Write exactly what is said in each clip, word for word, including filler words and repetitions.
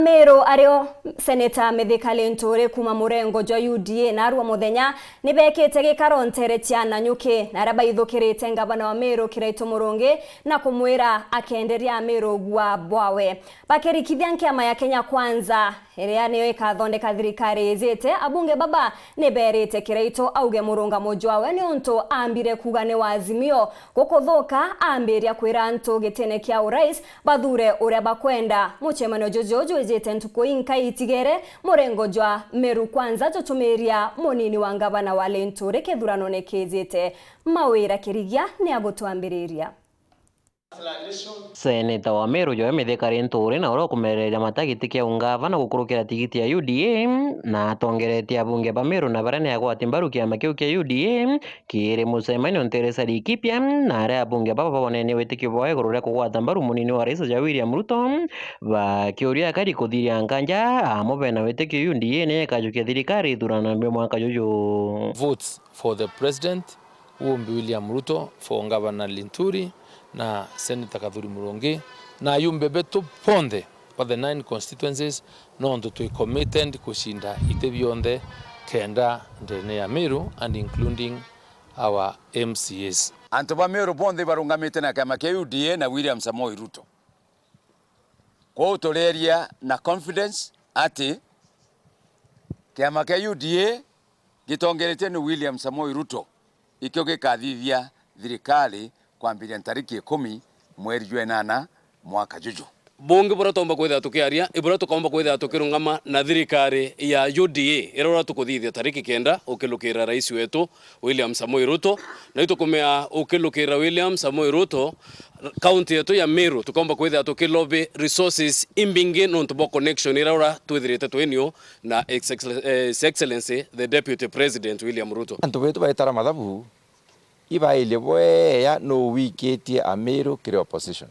Meru ario Seneta Mithika Linturi kuuma murengo jwa U D A narua muthenya ni bekite gikaro nteere cia Nanyuki, na aria baithukirite ngavana wa Meru Kiraitu Murungi na kumwira akenderia Ameru ugua bwawe. Bakirikithia nkiama ya Kenya Kwanza, iria niyo ikathondeka thirikari ijite, abunge baba ni berite Kiraitu auge murungamo jwawe niuntu ambire kuuga ni wa Azimio gukuthuka, ambiria kwira antu gitine kia urais bathure uria bakwenda. Mucemanio juju jwijite ntuku inkai itigere, murengo jwa Meru Kwanza jutumiria munini wa ngavana wa Linturi kithuranone kijite. Mawira Kirigia ni agutwambiriria. Seneta wa Meru Joe Mithika Linturi na uria ukumereria mata giti kia ungavana gukurukira tigiti ya U D A, na atongeretie abunge ba Meru na baria ni agwati mbaru kiama kiu kia U D A kiri mucemanio nteere cia Laikipia, na aria abunge baba bonenie witikio bwao iguru ria kugwata mbaru munini wa rais ja William Ruto, bakiuria akari kuthiria nkanja amo bena witikio U D A ni ikajukia thirikari ithurano bia mwaka juju. Votes for the president, will be William Ruto, for Governor Linturi na Senator Kathuri Murungi na ayumbe betu bonthe ba the nine constituencies, nontu twi committed kucinda iti bionthe kenda ndene ya Meru and including our M C As. Antu ba Meru bonthe ibarungamite na kiama kia U D A na William Samoei Ruto. Kwou tureeria na confidence ati kiama kia U D A gitongeretue ni William Samoei Ruto ikio gikathithia thirikari kwambiria ntariki ikumi mweri jwa inana mwaka juju. Bungi buria tuumba kwithira tukiaria, i buria tukaumba kwithira tukirungama na thirikari ya U D A, iria uria tukuthithia tariki kenda ukilukira rais wetu William Samoei Ruto, na itukumea ukilukira William Samoei Ruto, kaunti yetu ya Meru tukaumba kwithira tukilobby resources imbingi nontu bwa connection iria uria twithirite twinio na Ex-, His Excellency the Deputy President William Ruto. Antu betu baitara mathabu, ibairie bwea nuu wikitie Amiru kiri opposition.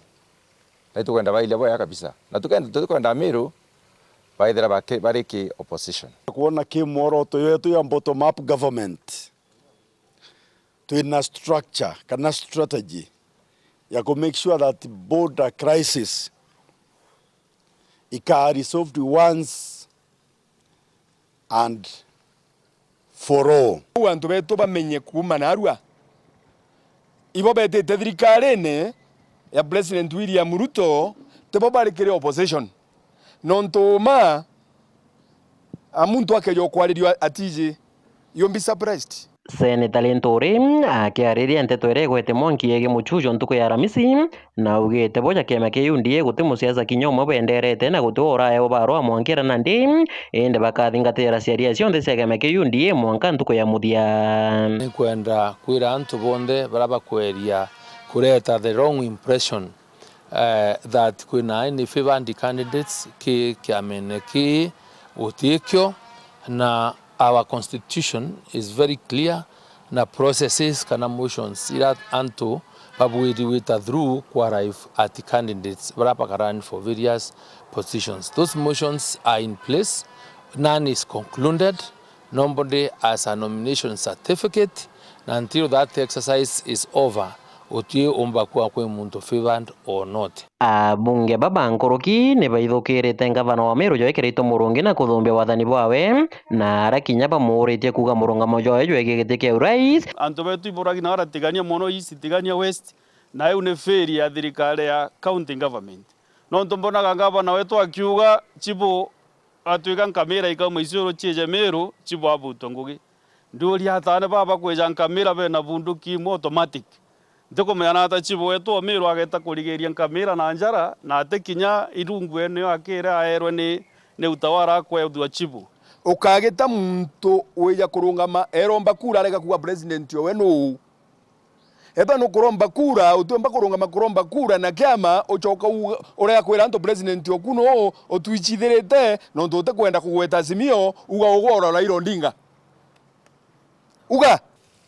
Na itukwenda bairie bwea kabisa. Na tukenda, tukwenda Amiru baithira baki-, bari ki opposition. Kwona ki mworoto yetu ya bottom up government, twina structure kana strategy ya ku make sure that border crisis ika resolved once and for all. Uu antu betu bamenye kuuma narua, ibo betite thirikarine ya President William Ruto, tibo bari kiri opposition. Nontu uma a muntu akeja ukwaririo atiji, you'll be surprised. Seneta Linturi akiariria nteto iria igwete mwanki yegii muchujo ntuku ya Aramisi, na augite bo ja kiama kia U D A guti musiasa kinya umwe benderete na guti uraewa barua mwanki era nandi, indi bakathingatira ciaria cionthe cia kiama kia U D A mwanka ntuku ya muthia. Nikwenda kwira antu bonthe baria bakweria kureta the wrong impression, eh, that kwina any favoured candidates ki kiamene kii, gutikio, na our constitution is very clear, na processes kana motions ira antu babwiri gwita through ku arrive at candidates baria baka run for various positions. Those motions are in place, none is concluded, nobody has a nomination certificate, na until that exercise is over, uti umba kuwa kwi muntu favoured or not. Abunge baba nkuruki ni baithukirite ngavana wa Meru Joe Kiraitu Murungi na kuthumbia wathani bwawe, na ara kinya bamuuritie kuuga murungamo jwawe jwegii giti kia urais. Antu betu iburagi na baratigania mono East, Tigania West, na iu ni failure ya thirikari ya county government. Nontu mbonaga ngavana wetu akiuga chibu atwika nkamira ikauma Isiolo ciije Meru, chibu abutwe ngugi. Ndiuria ataane baba kwija nkamira bena bunduki imwe automatic. Ntikumenya nata chibu wetu o Meru ageta kurigiria nkamira na njara, na ati kinya irungu eneo akire aerwe ni, ni utawala akwethua chibu. Ukagita muntu wija kurungama eromba kura arega kuuga president owe nuu. Ethwa nukuromba kura, utiumba kurungama kuromba kura na kiama, ucoka u-, urega kwira antu president oku nuu utwichithirite, nontu utikwenda kugweta Azimio, uga ugwe ura Raila Odinga. Uga!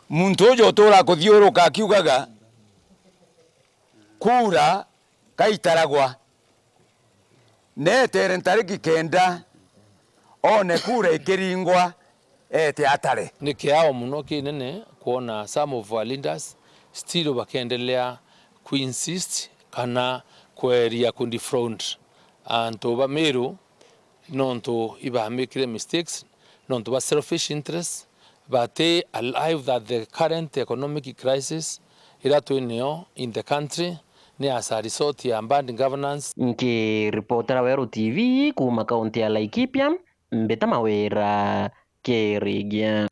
Muntu uju utura kuthiuruka akiugaga, kura kaitaragwa. Neetere ntariki kenda, one kura ikiringwa, eete atare. Ni kiao mono kinene kwona some of our leaders still bakiendelea ku insist kana kweria ku defraud antu ba Meru nontu ibamikire mistakes nontu bwa selfish interest, bati alive that the current economic crisis iria twi nio in the country ni as a result ya bad governance. Nkiripotera Weru T V kuuma kaunti ya Laikipia, Mbita Mawira, Kirigia.